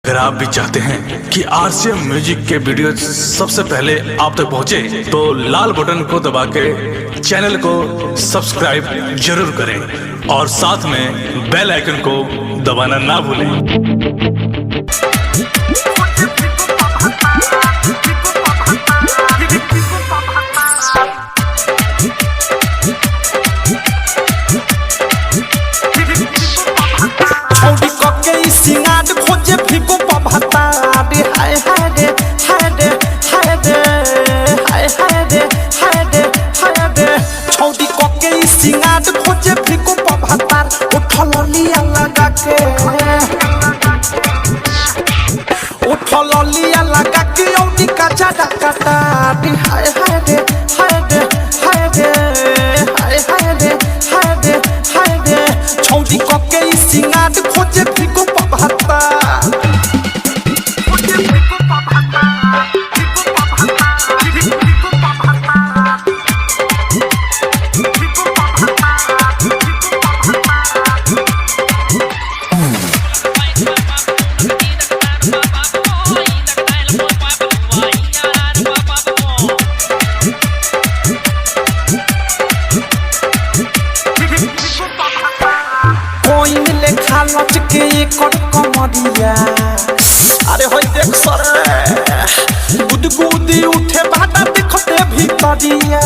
अगर आप भी चाहते हैं कि आरसीएम म्यूजिक के वीडियो सबसे पहले आप तक पहुंचे, तो लाल बटन को दबा के चैनल को सब्सक्राइब जरूर करें और साथ में बेल आइकन को दबाना ना भूलें। छौड़ी कके ई सिंगार खोजे फिको पभता रे, हाय हाय रे, हाय रे, हाय रे, हाय हाय रे, हाय रे, हाय रे। छौड़ी कके ई सिंगार खोजे फिको पभता, उठल लिया लगा के, उठल लिया लगा के औनी काचा डाकाटा रे, हाय हाय रे, हाय रे, हाय रे, हाय हाय रे, हाय रे, हाय रे। छौड़ी कके ई सिंगार खोजे फिको पभता। कोइन लेखा लचके एकर कमरिया, अरे होय देख सर, गुदगुदी उठे बाटा देखते भीतरिया।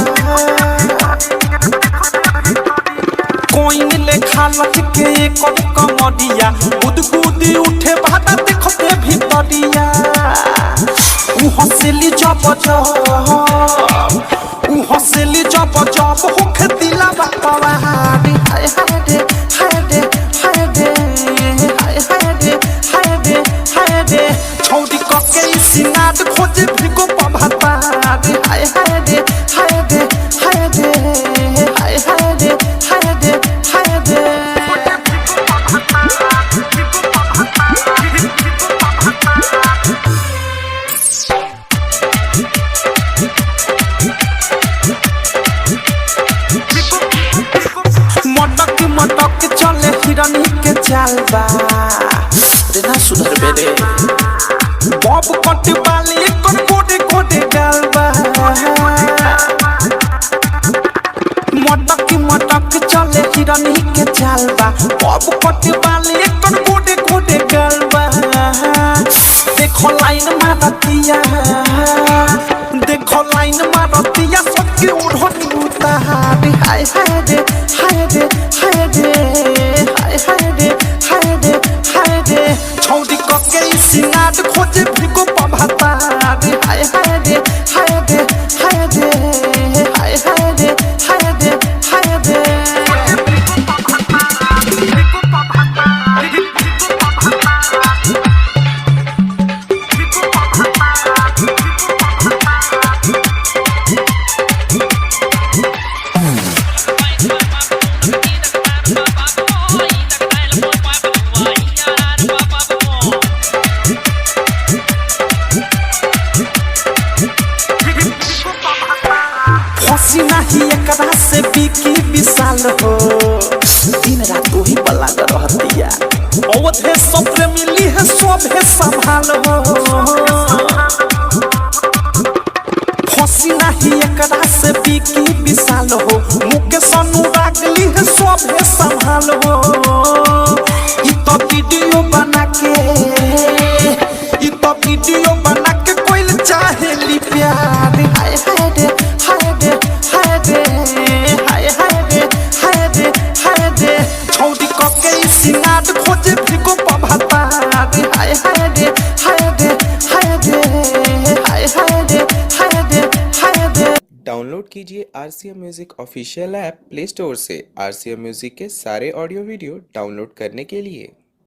कोइन लेखा लचके एकर कमरिया, गुदगुदी उठे बाटा देखते भीतरिया। उ हंसली जब जब, उ हंसली जब जब होखे दिला बापवा रे, हाय हाय रे, हाय रे, हाय रे, हाय हाय रे, हाय रे, हाय रे। छौड़ी कके ई सिंगार खोजे फिको पभता रे, हाय हाय रे, हाय रे, हाय रे, हाय हाय रे, हाय रे, हाय रे। मटक मटक चले हिरनी के चाल बा रे, ना सुधर बे रे, बब कट बाली एकर कोडे कोडे गाल बा। मटक मटक चले हिरनी के चाल बा, बब कट बाली एकर कोडे कोडे गाल बा। देखो लाइन मारतिया, देखो लाइन मारतिया, सबके ओढ़नी उतारी, हाय हाय रे, हाय रे, हाय रे, हाय हाय रे, हाय रे, हाय रे। छौड़ी कके ई सिंगार खोजे फिको पभता रे, हाय हाय रे, हाय रे, हाय रे, हाय हाय रे, हाय रे, हाय रे। फंसी नाही एकरा से बिकी विशाल हो, दिन रात वही पर लागल रहतिया। अवधे सब मिली है सब है संभाल हो, फंसी नाही एकरा से बिकी विशाल हो, मुकेश अनुराग ली है सब है संभाल हो। ई तो वीडियो बना के, ई तो वीडियो बना के कोई चाहे ली प्यार, हाय हाय रे, हाय रे, हाय रे, हाय हाय रे, हाय रे, हाय रे। छौड़ी कके ई सिंगार खोजे फिको पभता रे, हाय हाय रे, हाय रे, हाय रे, हाय हाय रे, हाय रे, हाय रे। डाउनलोड कीजिए RCM music official app play store से। आरसीएम म्यूजिक के सारे ऑडियो वीडियो डाउनलोड करने के लिए।